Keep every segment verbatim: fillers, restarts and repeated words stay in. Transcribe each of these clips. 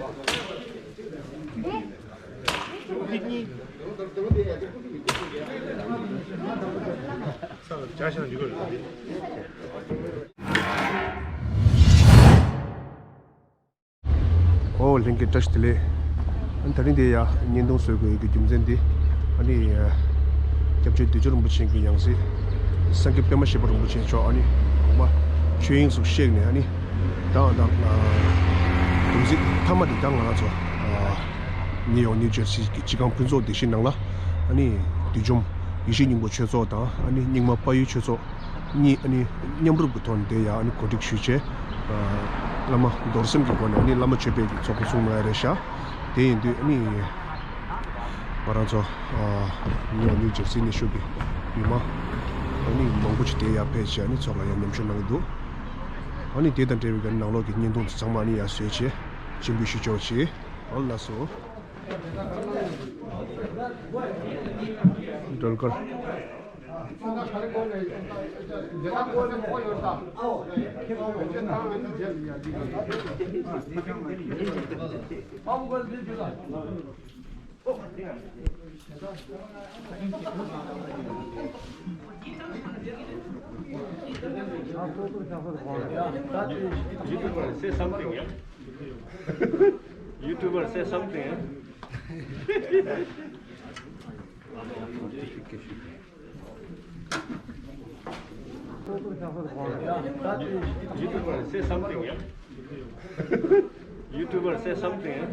ཨོ་ལྷན་རྒྱས་བཀྲ་ཤིས་བདེ་ལེགས། ཨ་ནི་དེ་རིང་འདི་ཡ་བརྙན་ཐུང་བཟོ་དགོས་ཀྱི་རྒྱུ་མཚན་འདི། ཨ་ནི་སྐྱབས་རྗེ་བདེ་མཆོག་རིན་པོ་ཆེ་གི་ཡང་སྲིད་སངས་རྒྱས་པད་མ་བཞད་པ་རིན་པོ་ཆེ་མཆོག་ཨ་ནི་གོང་མ་ཆོས་དབྱིངས་སུ་གཤེགས་ནས་ཨ་ནི་ད་ད་བདུན་ཚིགས་མཐའ་མ་འདི་ད་ང་ཚོ་ནིའུ་ཡོག་ནིའུ་ཇར་སི་གི་སྤྱི་ཁང་ཕུན་ཚོགས་བདེ་གཤིས་ནང་ལ་ཨ་ནི་བདུད་འཇོམས་ཡེ་ཤེས་སྙིང་པོ་ཆོས་ཚོགས་དང་ཨ་ནི་རྙིང་མ་དཔལ་ཡུལ་ཆོས་ཚོགས། གཉིས་ཨ་ནི་མཉམ་རུབ་ཀྱི་ཐོག་ནས་དེ་ཡང་ཨ་ནི་གོ་སྒྲིག་ཞུས་བྱས། བླ་མ་རྡོར་སེམས་ཀྱི་སྒོ་ནས་ཨ་ནི་བླ་མ་མཆོད་པའི་ཚོགས་པ་བཙུགས་གནང་ཡ་རེད་ཤག་དེ་ཡིན་དུས་ཨ་ནི་ང་རང་ཚོ་ནིའུ་ཡོག་ནིའུ་ཇར་སི་ནས་ཤོག་གི་ཡུལ་མ་ཨ་ནི་མང་པོ་ཅིག་དེ་ཡར་ཕེབས་བྱས་ཨ་ནི་ཚོགས་ལ་ཡང་མཉམ་ཞུགས་གནང་གི་འདུག་ཨ་ནི་དེ་དང་འབྲེལ་བའི་ནང་ལོགས་ཀྱི་བརྙན་ཐུང་ཚང་མ་ཨ་ནི་ཡར་བཟོས་བྱས་སྤྱན་འབུལ་ཞུ་ཆོག་བྱེད། ཨོ་ལགས་སོ། སྒྲོལ་དཀར། YouTuber, say something, yeah? YouTuber, say something, yeah? YouTuber, say something, yeah? YouTuber, say something, yeah?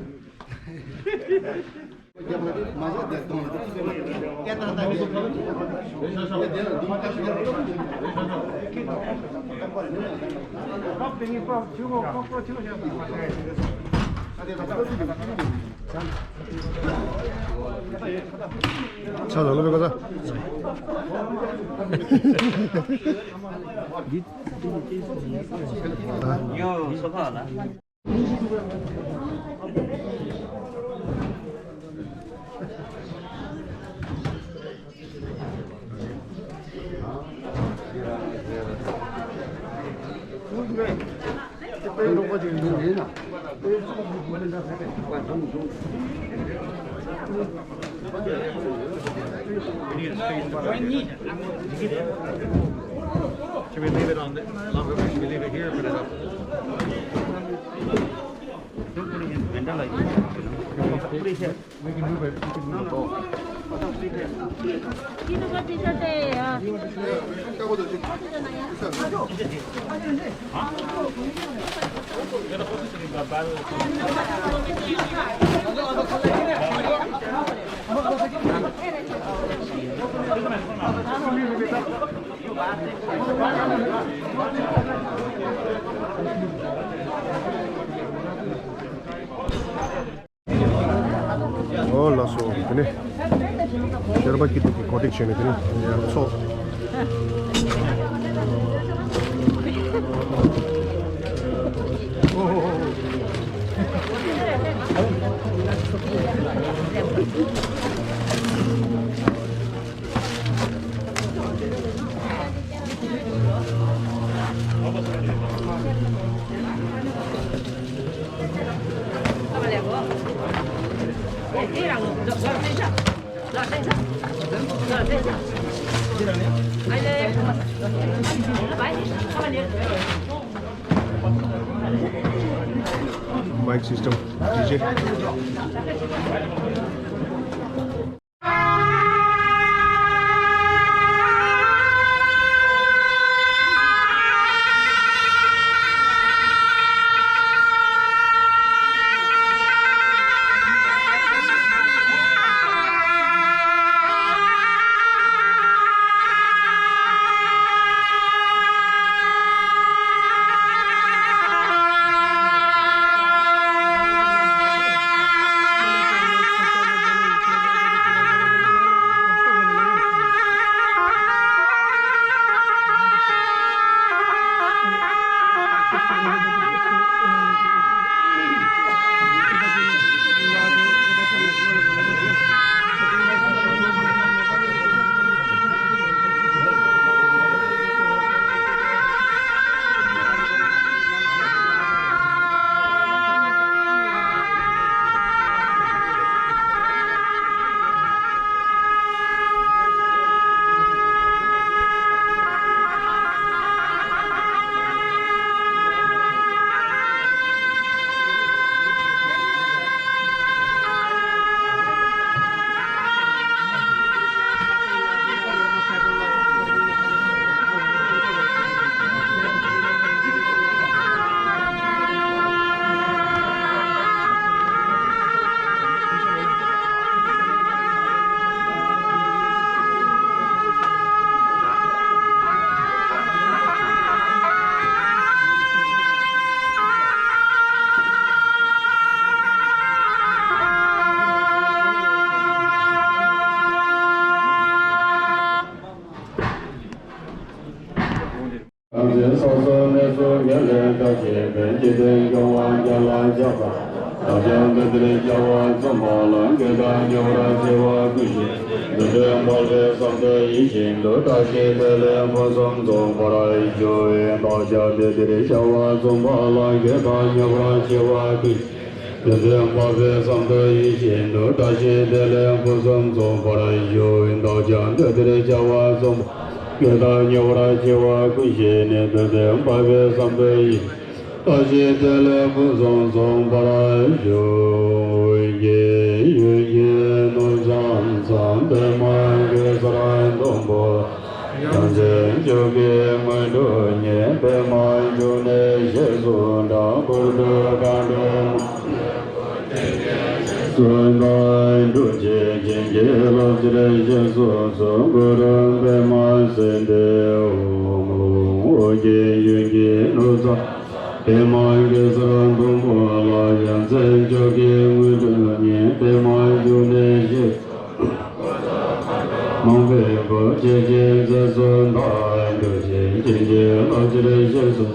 ཆ་ལ་ལོ་བེ་ག་ས། ཡོ་སོ་ཁ་ལ། Should we leave it on the, longer? Should we leave it here or put it up? Don't put it in window like this, you know. Put it here. We can move it. We can move it. ཨོ་ལགས་སོ། དེ་ནས་ཤར་པ་སྐྱིད་སྡུག་གི་གོ་སྒྲིག་བྱས་ནས་དེ་ནས་ཡར་ཚོགས། Mic system, D J. འཇིག་རྟེན་སྐྱོང་བ་བརྒྱ་ལ་ཕྱག་འཚལ་ལོ། བདག་ཀྱང་འདི་ལྟར་བྱ་བ་རྩོམ་པ་ལ། དགེ་དང་ཉེ་བར་བྱ་བ་ཀུན་བྱས་ནས། དོན་དམ་པ་སྦས་བསམ་དུ་ཡིད་བཞིན་དུ། བཀྲ་ཤིས་བདེ་ལེགས་ཕུན་སུམ་ཚོགས་པར་ཤོག། བདག་ཀྱང་འདི་ལྟར་བྱ་བ་རྩོམ་པ་ལ། དགེ་དང་ཉེ་བར་བྱ་བ་ཀུན་བྱས་ནས། དོན་དམ་པ་སྦས་བསམ་དུ་ཡིད་བཞིན་དུ། བཀྲ་ཤིས་བདེ་ལེགས་ཕུན་སུམ་ཚོགས་པར་ཤོག། བདག་ཀྱང་འདི་ལྟར་བྱ་བ་རྩོམ་པ་ལ། དགེ་དང་ཉེ་བར་བྱ་བ་ཀུན་བྱས་ནས། དོན་དམ་པ་སྦས་བསམ་དུ་ཡིད་བཞིན། བཀྲ་ཤིས་བདེ་ལེགས་ཕུན་སུམ་ཚོགས་པར་ཤོག། ཡིད་བཞིན་ནོར་བཟང་ཚང་པདྨ་གེ་སར་སྡོང་པོ། ཡ་མཚན་མཆོག་གི་དངོས་གྲུབ་བརྙེས། པདྨ་འབྱུང་གནས་རྗེས་སུ་འབྲང་། འཁོར་དུ་མཁའ་འགྲོ་མ་སུ་དང་འགྲུབ་བྱེད། བྱིན་གྱིས་བརླབ་ཕྱིར་གཤེགས་སུ་གསོལ། གུ་རུ་པདྨ་སིདྡྷི་ཧཱུྃ། ཨོ་རྒྱན་ཡིད་བཞིན་ནོར་བཟང་པདྨ་གེ་སར་སྡོང་པོ་ལ། ཡ་མཚན་མཆོག་གི་དངོས་གྲུབ་བརྙེས། པདྨ་འབྱུང་གནས་རྗེས་སུ། མང་པོས་འཁོར་བཅས་ཀྱི་རྗེས་སུ་འབྲང་། འགྲུབ་བྱེད་བྱིན་གྱིས་བརླབ་ཕྱིར་གཤེགས་སུ།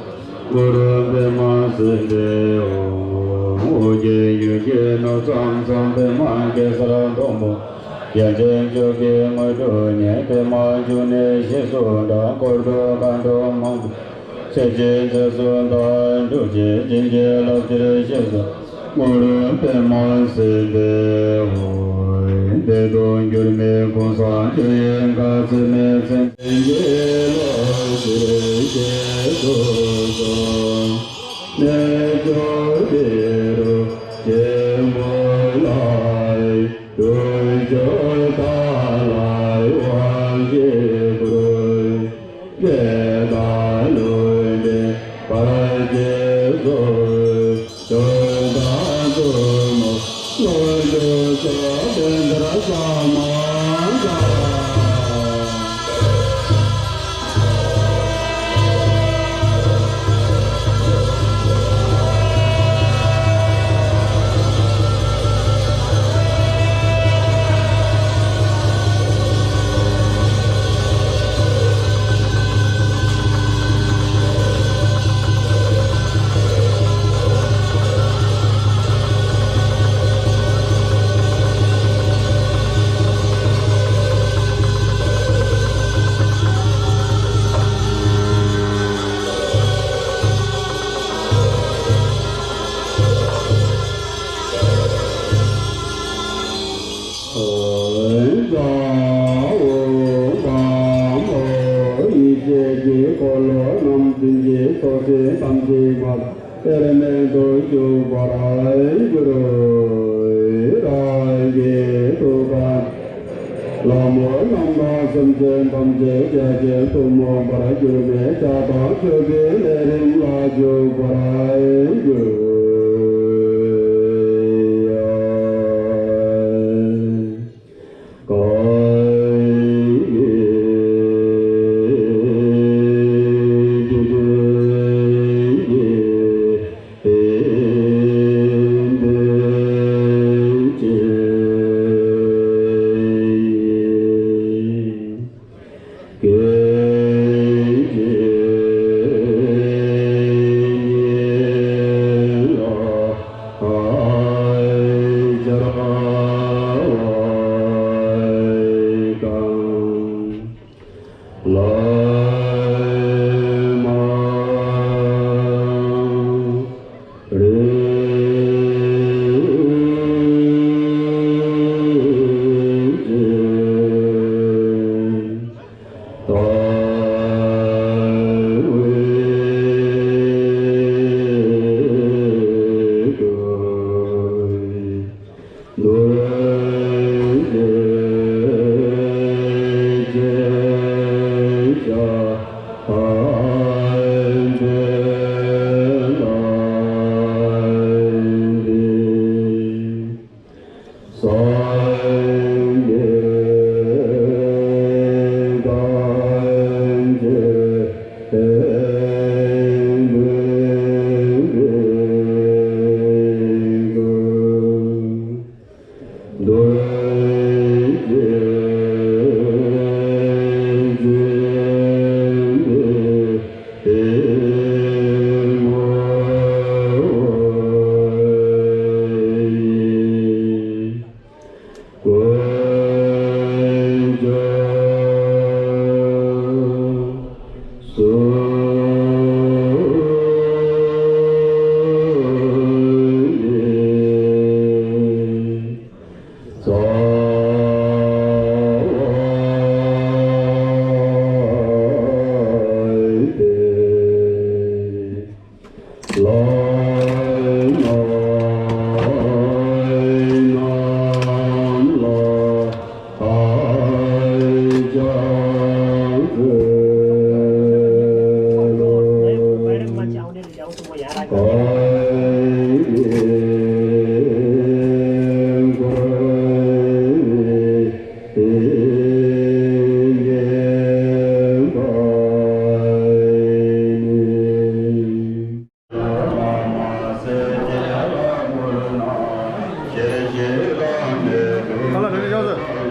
གུ་རུ་པདྨ་སིདྡྷི་ཧཱུྃ། ཨོ་རྒྱན་ཡིད་བཞིན་ནོར་བཟང་ཚང་པདྨ་གེ་སར་སྡོང་པོ། ཡ་མཚན་མཆོག་གི་དངོས་གྲུབ་བརྙེས། པདྨ་འབྱུང་གནས་རྗེས་སུ་འབྲང་། འཁོར་དུ་མཁའ་འགྲོ་མང་པོས། བཅས་ཀྱི་རྗེས་སུ་འབྲང་། འགྲུབ་བྱེད་བྱིན་གྱིས་བརླབ་ཕྱིར་གཤེགས་སུ། གུ་རུ་པདྨ་སིདྡྷི་ཧཱུྃ། བདེ་སྟོང་འགྱུར་མེད་གོ་ས་འགྱུར་བའི། འགག་རྩ་མེད་མཚན་ཉིད་ཀྱི་བློ་གྲོས་བྱེད་དུ་གསོལ། རྣལ་འབྱོར་འདི་རུ་ཆེན་པོ་ལྷའི། འགྲོ་ཆོས་དག་ལ་དབང་བྱེད་པར། དགེ་དང་ལུས་འདྲེན་བར་གྱིས་སོ། དོན་དམ་བཙུན་མོ་བློ་འཇུག་སོགས་དོན་མཐར་གསང་སྔགས་བཟང་། ཨོ་ཨོ་ཨོ། ཡེ་ཤེས་ཀྱི་འཁོར་ལོ་རྣམས་བདུན་གྱི་ཚོགས་ཀྱིས་ཐམས་ཅད་མ་དག་པའི་གནས་སུ་བཞུགས་པར་འགྱུར། རང་གི་ཐུགས་ཀར་ལྷ་མོ་རྣམས་དང་སེམས་ཅན་ཐམས་ཅད་རྒྱ་ཆེར་ཐུན་མོང་བར་གྱུར་པའི་ཕྱག་དང་མཆོད་པའི་ལས་རིམ་ལ་འཇུག་པར་འགྱུར།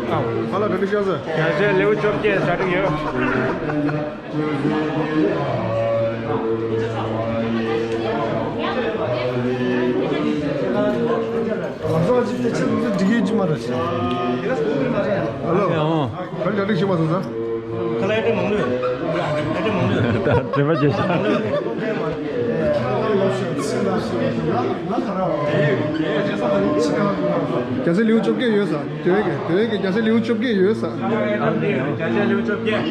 ཨ་ལ་གྲ་སྒྲིག་ཤག་ཟེར། རྒྱ་ཆེ་ལེའུ་བཅོ་བརྒྱད་གྲ་སྒྲིག་ཡོད། ང་ཚོ་ཅི་དེ་ཆེ་ཚོད་འགྲིག་གི་ཅི་མ་རེད། ཨ་ལོ། ག་རེ་གྲ་སྒྲིག་བྱེད་མ་སོང་ཟེར། ཁ་ལ་ཨེ་ཏེ་མང་ལོས། ཨེ་ཏེ་མང་ལོས། ད་དྲི་བ་བྱེད་ཤག་རྒྱ་ཆེ་ལེའུ་བཅོ་བརྒྱད་ཡོད་ས། དེ་བས་ཀྱི་དེ་བས་ཀྱི་རྒྱ་ཆེ་ལེའུ་བཅོ་བརྒྱད་ཡོད་ས། རྒྱ་ཆེ་ལེའུ་བཅོ་བརྒྱད།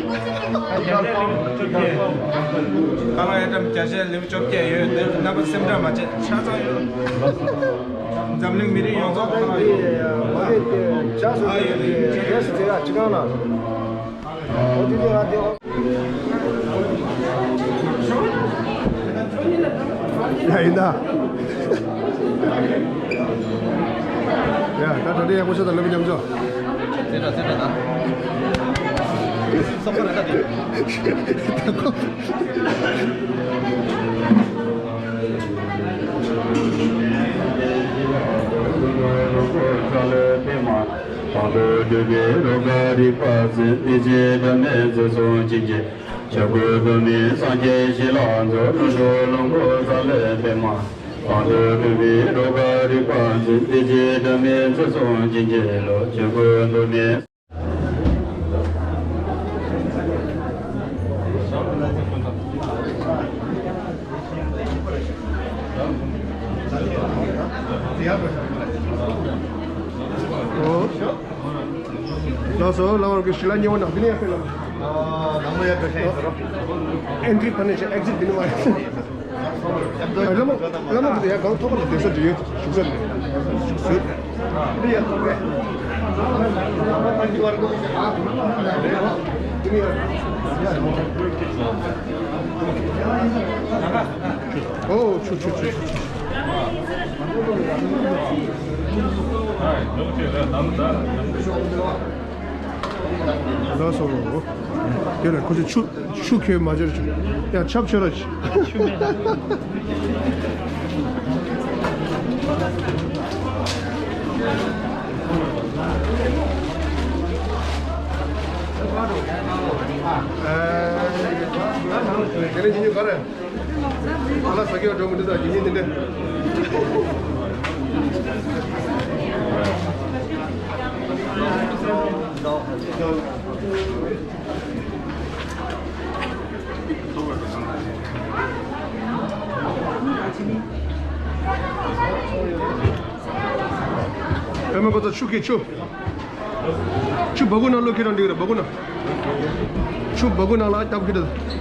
རྒྱ་ཆེ་ལེའུ་བཅོ་བརྒྱད། ཁ་ལ་ཨེ་ཏེ་རྒྱ་ཆེ་ལེའུ་བཅོ་བརྒྱད་ཡོད། དེ་རྣམ་པ་སེམས་ཁྲལ་མ་བྱེད། ཆ་ཚང་ཡོད། འཛམ་གླིང་མི་རིགས་ཡོངས་རྫོགས་ཁོ་ན་ཡོད། མ་གི་ཇ་སུ་ཨ་ཡོད། རེད། རེད་སུ་དེ་ཡ་ཅི་གང་ན། འོ་དེ་དེ་ང་དེ། ཡ་ཡིན་ད། ཡ་ད་ད་དེ་ཡག་པོ་ཤོད་ད་ལབ་མཉམ་འཇོག་དེ་འདྲ་དེ་འདྲ་ད། བསམ་པ་རེ་ད་དེ། ལགས་སོ། ལགས་འོར་གི་ཞི་ལ་ཉེ་བ་ནང་དེ་ནས་ཡར་ཕེབས་ལ། ནང་ལ་ཡར་ཕེབས་ཤིང་ཡིན་ཟེར་རོ། ཨེན་ཊི་རི་ཕ་ནས་ཤ་ཨེག་ཛིཊ་འདི་ནས་མ་ཡིན། བླ་མ་བླ་མ་འདི་ཡར་གང་ཐོབ་པ་ལ་བསྡད་ས་འདི་ཡོད། བཞུགས་ས་རེད། བཞུགས་ས་རེད། ཨོ་ཆུ་ཆུ་ཆུ་ཆུ། ལགས་སོ། དེ་ལ་ཁོ་ཚོས་ཆུ་ཆུ་ཁྱོད་མ་འབྱོར་ཆུ་ཡང་ཆབ་ཆོས་ར་ཆུ། ཆུ་མེད་ན། ཨ་དེ་ནས་ཉིན་ག་རེ། ཨ་ལ་ས་སྐྱ་འགྲོ་མི་འདུག་ད་ཡིན་ཡིན་འདི་འདྲ། ཨེ་མ་གོ་ཚ་ཆུ་གི་ཆུ། ཆུ་སྦ་ཁུག་ནང་བླུགས་ཁྱེར་རང་འགྲིག་རེད། སྦ་ཁུག་ནང་། ཆུ་སྦ་ཁུག་ནང་ལ་བཏབ་ཁྱེར་རེད།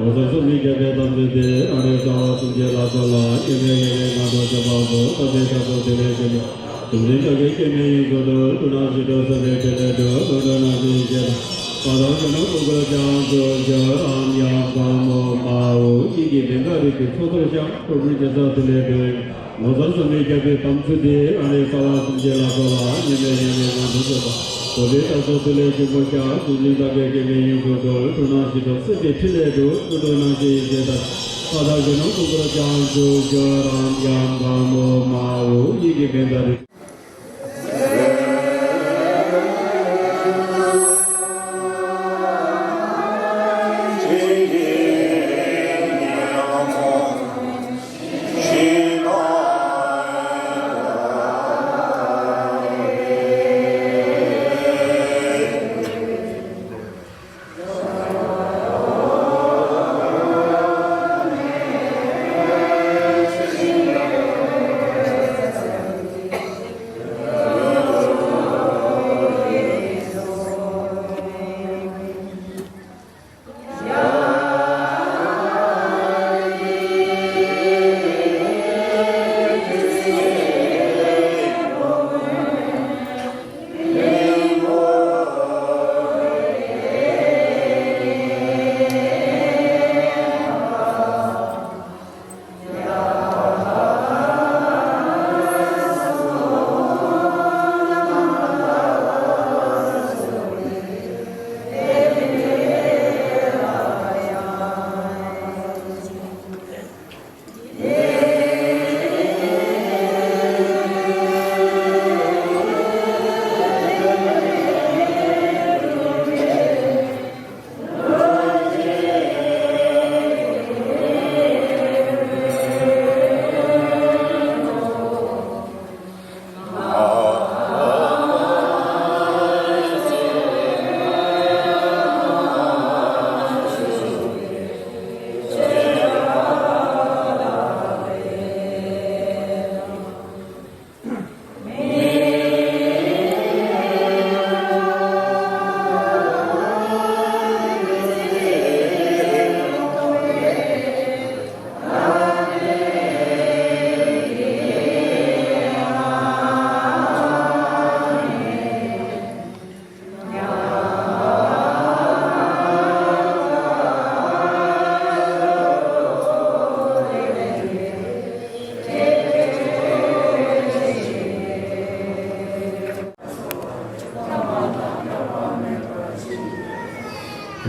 ལོ་གསར་གསུམ་ནི་རྒྱལ་བའི་དམ་ཚིག་སྟེ། ཨ་རེ་རྩ་བ་གསུམ་གྱི་ལ་སོགས་ལ། ཡེ་མེ་ཡེ་མེ་ང་དང་བཅས་པ་སོགས། ད་ལྟའི་ད་ཚོ་དེ་ལས་བྱེད་པ། གཟུགས་འཛིན་ལྟ་བའི་སྐྱེ་མེད་ཡིན་ཚུལ་དུ། ལྷུ་ན་ཞི་ཁྲོ་ས་ལེ་ཏེ་ལེ་དུ། ལྷུན་གྲུབ་རྣམ་བཞི་ཡི་ཞལ་དང་། ཕ་དང་གཞོན་ནུ་ཀུན་དགའ་རྒྱ་མཚོ། རྒྱ་རམ་ཡམ་བ་མོ་མ་འུ་གཉིས་ཀྱི་མིང་ག་རིགས་ཀྱི་ཚོགས་གཙོར་བཞག་སྤྲོ་བུའི་རྒྱལ་ས་དེ་ལས་སྒྲོལ། ལོ་གསར་གསུམ་ནི་རྒྱལ་བའི་དམ་ཚིག་སྟེ། ཨ་རེ་རྩ་བ་གསུམ་གྱི་ལ་སོགས་ལ། ཡེ་མེ་ཡེ་མེ་ང་དང་བཅས་པ། ད་ལྟའི་ད་ཚོ་དེ་ལས་བྱེད་པ། གཟུགས་འཛིན་ལྟ་བའི་སྐྱེ་མེད་ཡིན་ཚུལ་དུ། ལྷུ་ན་ཞི་ཁྲོ་སེམས་དཔའི་ཕྲིན་ལས་སྒྲོལ། ལྷུན་གྲུབ་རྣམ་བཞི་ཡི་ཞལ་དང་། ཕ་དང་གཞོན་ནུ་ཀུན་དགའ་རྒྱ་མཚོ། རྒྱ་རམ་ཡམ་བ་མོ་མ་འུ་གཉིས་ཀྱི་མིང་ག་རིགས།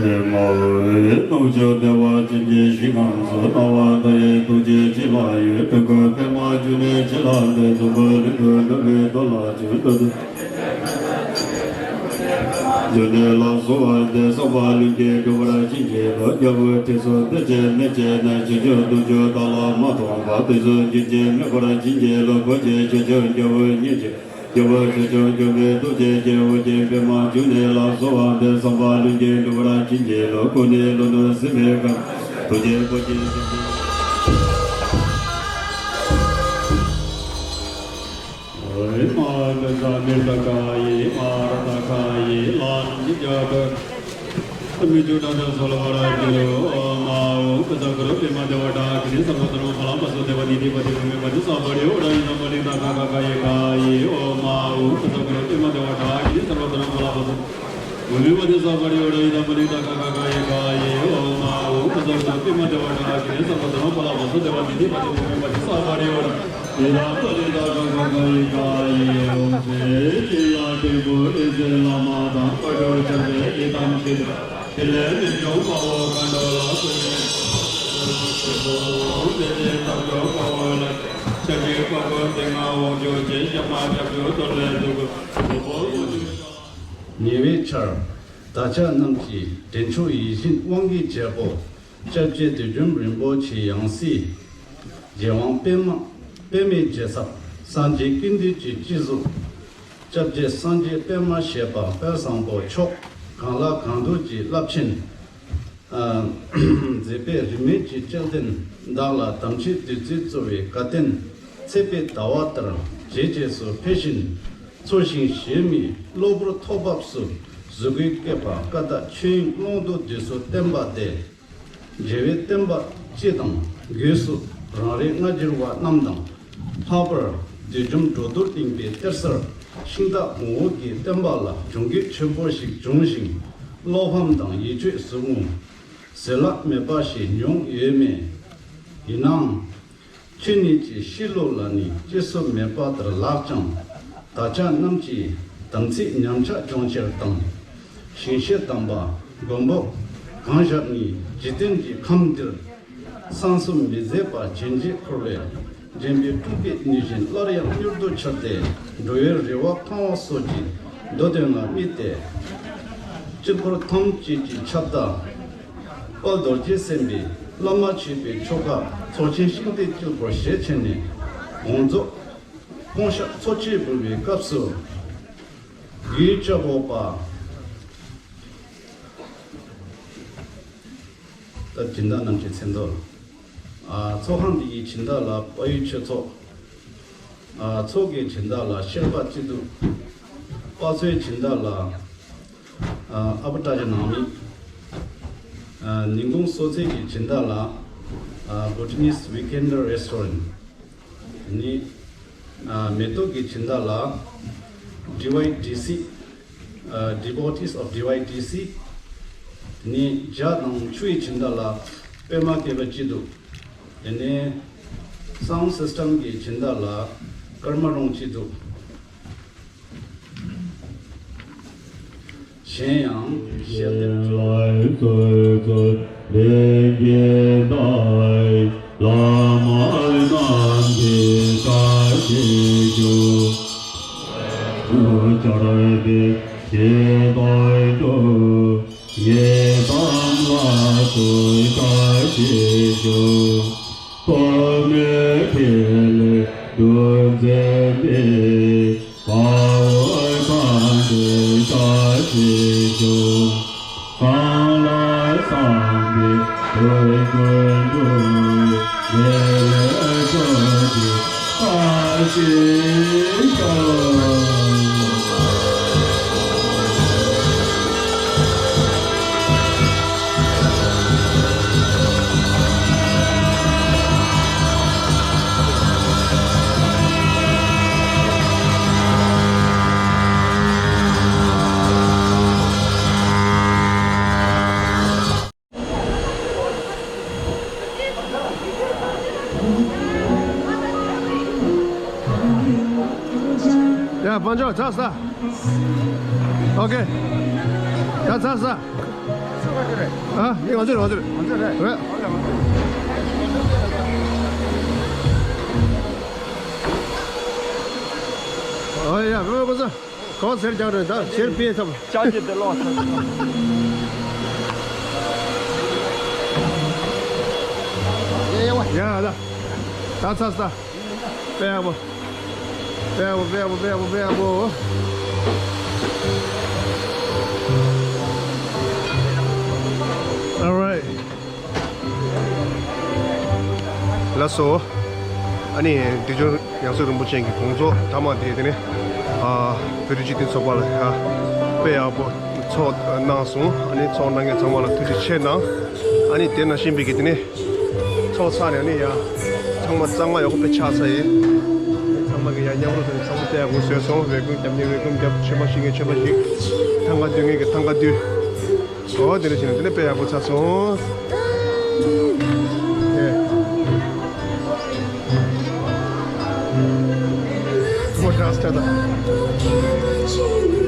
ཨེ་མ་ཧོ། རྣམ་དཔྱོད་བདེ་བ་ཅན་གྱི་ཞིང་ཁམས་སུ། སྣང་བ་མཐའ་ཡས་ཐུགས་རྗེ་ཅན་ལ་ཡོད། སྤྲུལ་སྐུ་པདྨ་འབྱུང་གནས་ཅན་ལ་འདུད། འཛམ་བུ་གླིང་དུ་འགྲོ་བའི་དོན་ལ་བྱོན། སྤྲུལ་སྐུ་འབྱུང་གནས་ལ་གསོལ་བ་འདེབས། གསང་བ་ལྷུན་གྱིས་གྲུབ་པར་བྱིན་གྱིས་རློབས། རྒྱལ་བུ་ཁྲི་སྲོང་ལྡེ་བཙན་མན་ཆད་ནས། ཕྱིན་ཅི་ཐུབ་ཀྱང་བདག་ལ་མ་ཐོབ་པར། དུས་གསུམ་རྒྱུན་ཆད་མེད་པར་བྱིན་གྱིས་རློབས། གོ་འབྱེད་ཆོས་སྐྱོང་སྐྱོབ་པའི་མཉེན་ཆས། རྒྱལ་བུ་ཆོས་སྐྱོང་སྐྱོབ་པའི་ཐུགས་རྗེ་ཅན། ཨོ་རྒྱན་པདྨ་འབྱུང་གནས་ལ་གསོལ་བ་འདེབས། གསང་བ་ལྷུན་གྱིས་འགྲུབ་པར་བྱིན་གྱིས་རློབས། སྐུ་ནི་ལྷོ་ནུབ་སྲིན་པོའི་ཁམས། ཐུགས་རྗེ་བོད་ཀྱི་སེམས་ཅན། ཨོ་ཨེ་མ་ག་ཛ་མེ་ད་ཀ་ཡེ་མ་ར་ད་ཀ་ཡེ་ལ་ནི་ཇ་ད། མི་འགྱུར་དགྲ་འདུལ་གསོལ་བ་ར་འགྱུར། ཨོ་མ་འོ་ཀ་ཛ་གུ་རུ་པདྨ་དེ་བ་ཏྲ་ཀི་ནི་སརྦ་དྷརྨ་ཕ་ལ་པ་སོ་དེ་བ་ནི་དྷི་པ་ཏི་བུ་མི་པ་ཏི་ས་པ་རི་ཨོ་ར་ཡི་དམ་པ་ལི་ད་ཀ་ཀ་ཀ་ཡེ་ཀ་ཡེ། ཨོ་མ་འོ་ཀ་ཛ་གུ་རུ་པདྨ་དེ་བ་ཏྲ་ཀི་ནི་སརྦ་དྷརྨ་ཕ་ལ་པ་སོ་བུ་མི་པ་ཏི་ས་པ་རི་ཨོ་ར་ཡི་དམ་པ་ལི་ད་ཀ་ཀ་ཀ་ཡེ་ཀ་ཡེ། ཨོ་མ་འོ་ཀ་ཛ་གུ་རུ་པདྨ་དེ་བ་ཏྲ་ཀི་ནི་སརྦ་དྷརྨ་ཕ་ལ་པ་སོ་དེ་བ་ནི་དྷི་པ་ཏི་བུ་མི་པ་ཏི་ས་པ་རི་ཨོ་ར། ཡི་དམ་པ་ལི་ད་ཀ་ཀ་ཀ་ཡེ་ཀ་ཡེ། ཨོ་ཟེར་ཅི་ལ་ཐེག་པོ་ཨེ་ཟེར་བླ་མ་དང་། བཀའ་བརྒྱུད་བྱམས་པའི་ཡི་དམ་ཞིག་དེ་ལས་རྣལ་འབྱོར་དཔའ་བོ་མཁའ་འགྲོ་ལ། ཀུན་ནས་དེ་ལས་དམ་ཆོས་དཔའ་བོ་ལ། ཆ་བཞག་དཔའ་བོ་སྡེ་ལྔ་དབང་ཕྱུག་ཅེས། ཤ་མ་ཁྱབ་འཇུག་ཏུ་ལས་འདུག་གོ། ཉེ་བའི་ཆར་བདག་ཅག་རྣམས་ཀྱི་འདྲེན་མཆོག་ཡིད་བཞིན་དབང་གི་རྒྱལ་པོ། སྐྱབས་རྗེ་བདུད་འཇོམས་རིན་པོ་ཆེའི་ཡང་སྲིད། རྗེ་དབང་པདྨ། པདྨའི་རྒྱལ་ཚབ། སངས་རྒྱས་ཀུན་འདུས་ཀྱི་སྤྱི་གཟུགས། སྐྱབས་རྗེ་སངས་རྒྱས་པདྨ་བཞད་པ་དཔལ་བཟང་པོ་མཆོག་གང་ལ་གང་འདུལ་གྱི་རླབས་ཆེན། ཨ། མཛད་པའི་རིས་མེད་ཀྱི་བསྐྱར་ལྡན་བདག་ལ་དམ་ཆོས་བདུད་རྩི་སྩོལ་བའི་དགའ་སྟོན་ཚེས་པའི་ཟླ་བ་ལྟར་རྗེ་རྗེས་སུ་ཕེབས་བཞིན། འཚོ་ཞིང་གཞེས་མི་གློ་བུར་ཐོག་བབས་སུ་གཟུགས་སྐུའི་བཀོད་པ་ཀ་དག་ཆོས་དབྱིངས་ཀློང་རྡོལ་བསྡུས་སུ་བསྟན་པ་སྟེ། རྒྱལ་བའི་བསྟན་པ་སྤྱི་དང་སྒོས་སུ་རང་རེའི་སྔ་འགྱུར་བ་རྣམས་དང་། ལྷག་པར་བདུད་འཇོམས་འགྲོ་འདུལ་གླིང་པའི་གཏེར་གསར་ཤིང་རྟ་མོ་འུ་གི་བསྟན་པ་ལ་གྱོང་གུད་ཆེན་པོ་ཞིག་བྱུང་ཞིང་། བློ་ཕམ་དང་ཡིད་དཔྱོད་ཟུག་རྔུ། ཟེར་ལྷག་མེད་པ་ཞིག་མྱོང་ཡོད་མེད། ཡིན་ནའང་། ཁྱེད་ཉིད་ཀྱི་ཤི་ལོ་ལ་ནི་སྐྱེ་སྲོལ་མེད་པ་ལྟར་ལགས་ཀྱང་། དག་ཆ་རྣམས་ཀྱི་དམ་ཚིག་ཉམས་ཆག་འབྱུང་ཕྱིར་དང་། ཞིང་གཤེགས་དམ་པ་མགོན་པོ་གང་ཞབས་ནི་འཇིག་རྟེན་གྱི་ཁམས་འདིར་གསང་གསུམ་མི་ཟད་པ་བྱིན་གྱིས་བསྐུར་བས། འདྲེན་པའི་སྤྲུལ་པའི་ནུས་བཞིན་སླར་ཡང་མྱུར་དུ་འཆར་ཏེ། འགྲོ་བའི་རེ་བ་ཁེངས་པ་སོགས་ཀྱི་མདོ་དོན་ལ་དམིགས་ཏེ། དཀྱིལ་འཁོར་ཐམས་ཅད་ཀྱི་ཁྱབ་བདག་དཔལ་རྡོ་རྗེ་སེམས་དཔའི་བླ་མ་མཆོད་པའི་ཆོ་ག་ཚོགས་ཆེན་ཤིང་རྟའི་དཀྱིལ་འཁོར་ཞེས་བྱས་ནས་དགོངས་རྫོགས་སྐོང་བཤགས་ཚོགས་མཆོད་འབུལ་བའི་སྐབས་སུ། གུས་ཕྱག་འོག་པ། ད་སྦྱིན་བདག་རྣམས་ཀྱི་མཚན་ཐོ། ཨ། ཚོགས་ཁང་འདི་ཡི་སྦྱིན་བདག་ལ་དཔལ་ཡུལ་ཆོས་ཚོགས། ཨ། ཚོགས་ཀྱི་སྦྱིན་བདག་ལ་ཤེར་པ་སྐྱིད་སྡུག། དཔག་ཚོའི་སྦྱིན་བདག་ལ། ཨ། ཨ་ཕོ་བཀྲ་ཤིས་ནང་མི། ཨ། ཉིན་གུང་གསོལ་ཚིགས་ཀྱི་སྦྱིན་བདག་ལ། ཨ། Bhutanese Weekender Restaurant། ནི། ཨ། མེ་ཏོག་གི་སྦྱིན་བདག་ལ། ཌི་ཝའི་ཌི་སི། ཨ། Devotees of ཌི་ཝའི་ཌི་སི། ནི་ཇ་དང་ཆུ་ཡི་སྦྱིན་བདག་ལ་པད་མ་བསྐལ་པ་སྐྱིད་སྡུག། དེ་ནས་sound system གྱི་སྦྱིན་བདག་ལ་ཀརྨ་རོང་སྐྱིད་སྡུག། གཞན་ཡང་ཞལ་འདེབས་ལ་གཙོས་པའི་ལྷག་མ་རྣམས་ཀྱི་བཀྲ་ཤིས་ཤོག །སྐུ་བཅར་ཏེ་ཞལ་དང་དུ། ཡི་དམ་ལ་གསོལ་བཀྲ་ཤིས་ཤོག །གཏོར་མའི་ཐིག་ལེ་བདུད་འཛིན་པའི། དཔའ་བོ་དམ་པའི་བཀྲ་ཤིས་ཤོག །གང་ལ་བསམ་པའི་དོན་ཀུན་འགྲུབ། ལས་ལས་བྱུང་གི་བཀྲ་ཤིས་ཤོག་ཡ། དཔལ་འབྱོར་ཚར་ས། ཨོ་ཀེ། ད་ཚར་ས། ཨ། ཡིན། ང་ཚོ་རེད། ང་ཚོ་རེད། ང་ཚོ་རེད། རེད། ཨོ་ཡ། ང་ཚོ། གང་ཟེར་རྒྱག་རེད། ད་ཟེར་པས་ཐབས། ཅག་གི་དེ་ལོག་ཚར། ཡ་ཡ་ཡ། ད་ད་ཚར་ས། དཔེ་ཡག་པོ། དཔེ་ཡག་པོ། དཔེ་ཡག་པོ། དཔེ་ཡག་པོ། དཔེ་ཡག་པོ། All right. ལགས་སོ། ཨ་ནི་བདུད་འཇོམས་ཡང་སྲིད་རིན་པོ་ཆེ་གི་དགོངས་རྫོགས་མཐའ་མ་དེ་དེ་ནི། ཨ། བོད་རིགས་སྤྱི་མཐུན་ཚོགས་པ་ལ། ཨ། དཔེ་ཡག་པོ་ཚོགས་གནང་སོང་། ཨ་ནི་ཚོགས་གནང་མཁན་ཚང་མ་ལ་ཐུགས་རྗེ་ཆེ་གནང་། ཨ་ནི་དེ་ནང་བཞིན་པའི་གི་དེ་ནི་ཚོགས་ཚར་ནས་ཨ་ནི་ཡ་ཚང་མ་གཙང་མ་ཡག་པོ་དཔེ་ཆགས་ས་ཡིན། ཚང་མ་གི་ཡ་མཉམ་རུབ་དེ་ཚང་མ་དཔེ་ཡག་པོ་བཟོས་སོང་། འབོད་སྐུལ་རྒྱབ་མཁན་འབོད་སྐུལ་རྒྱབ། མཆོད་པ་ཞུ་མཁན་མཆོད་པ་ཞུ། ཐང་ག་འདོན་མཁན་གི་ཐང་ག་འདོན། ཨོ། དེ་འདྲ་བྱས་ནས་དེ་ནས་དཔེ་ཡག་པོ་ཚར་སོང་། ཨེ། ཐུགས་རྗེ་ཆེ་ད།